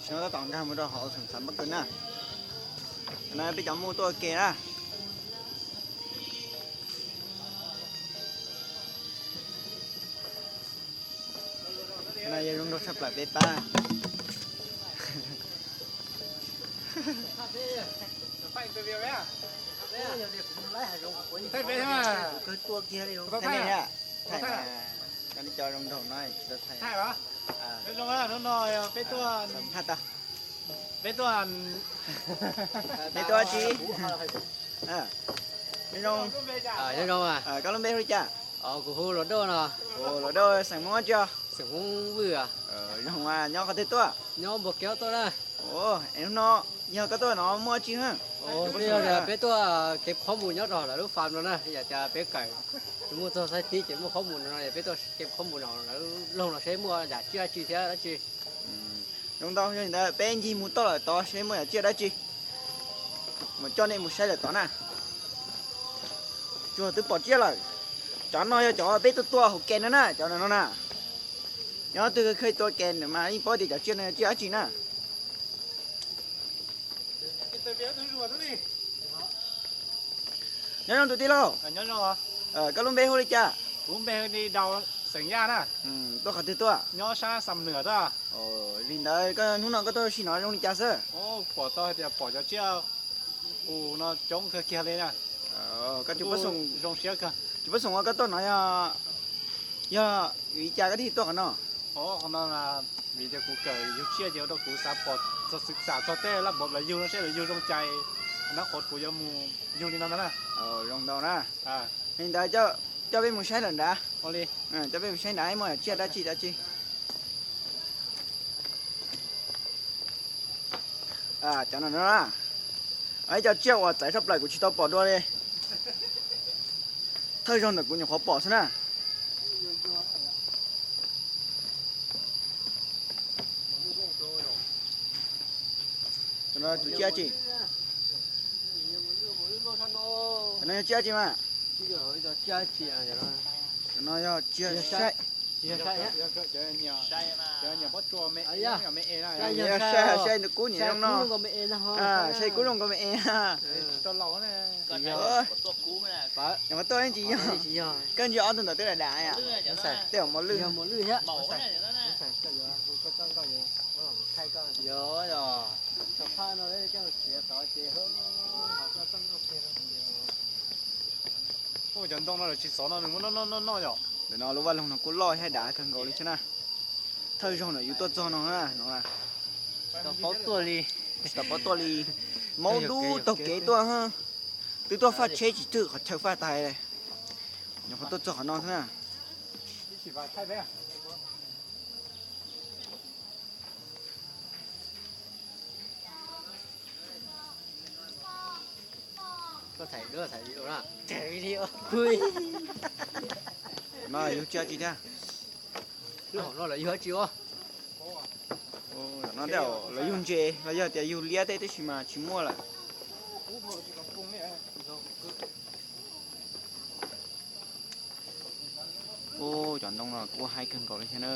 No tab tom nkag mus rau hauv xeem xav npab kws na. No peb cov muj tuaj ua ke na. No yog zoo nraug tshaj plaws peb pab. Thaij nej, thaij nej, cov zoo nraug no tsis tau thaij. Peb tuaj, peb tuaj tsi? Zoo, koj lub npe hu li cas? Kuv hu Los Dauj no. Los Dauj xeem Hmoob tsi os? Xeem Hmoob Vwj. Zoo, nyob qhov twg tuaj? Nyob Npua Kev tuaj na. Es hnub no yog koj tuaj no muaj tsi? Yog tias peb tuaj kev qhob mus nyob rau lawv lub fam no na, yog tias peb kawm tsis muaj txog thaib tib ces muaj qhob mus no, peb tuaj kev qhob mus no lawv loog no seb muaj yam tsiaj dab tsi thiab dab tsi. Zoo ntau, yog li ntawd peb ncig mus toj lawm tod seb muaj yam tsiaj dab tsi. Mus coj nej mus saib lawm tod na. Tsuas twb pom tsiaj lawm. Cov no yog cov peb tuaj tua hauv kev no na, cov no na. Nyob twg kheev tua kev mas yeej paub tias cov tsiaj no yog tsiaj dab tsi na. Nyob zoo tus tij laug. Koj lub npe hu li cas? Kuv lub npe hu li Daus, xeem Yaj na. Tuaj qhov twg tuaj? Nyob sab Xam Nwm tuaj. Li ntawd hnub no koj tuaj ua si no zoo li cas xwb? Pom tau hais tias pom cov tsiaj qus no coob kawg kiag li na. Koj tsis paub xoom, tsis paub xoom uas koj tuaj no yog, yog vim li cas koj thiaj tuaj qhov no? Qhov no vim tias kuv kawm yug tsiaj ces ua rau kuv xav pom txog xwm txheej txog tej laj npov plaws yug no seb lawv yug zoo cas, nab qhuav kuv yuav mus yug li no ntag na. Zoo ntau na. Li ntawd coj peb mus saib lawm nrad. Coj peb mus saib nrad muaj yam tsiaj dab tsi dab tsi. Cov no na, ib cov tsiaj uas txawv tshaj plaws kuv tsis tau pom dua li. Thawj zaug ntawm kuv nyuam qhuav pom xwb na. Cov no tus tsiaj tsi? Cov no yog tsiaj tsi mas? Cov no yog tsiaj saib. Saib, saib tus kub nyiam zoo no. Saib kub zoo nkaus me es. Nyuam qhuav tuaj tsis yog. Koj ntsia ob tug ntawd twb dam dam. Tej zaum mos lwj. Cov ntoo no lawv tsis xov no nws muab noj noj noj yom. Ntawm no lub vaj loog no kuj loj thiab dav kawg nkaus li thiab na. Thawj zaug ntawm yus tuaj txog no na, no tsis tau paub tuaj li. Maub dub taug kev tuaj, twb tuaj faj tsheb tsis twg qhov chaw faj tas. Nyuam qhuav tuaj txog qhov no xwb na. Koj tham, koj tham video na. Tham video. No yug tsiaj tsi thiab? Lub hom no lawv yug dab tsi ua? No tej lawv yug ntses los yog tias yug liab tej, tab sis mas tsis muaj lawm. Ub, cov ntoo no kuj haib kawg nkaus li thiab na.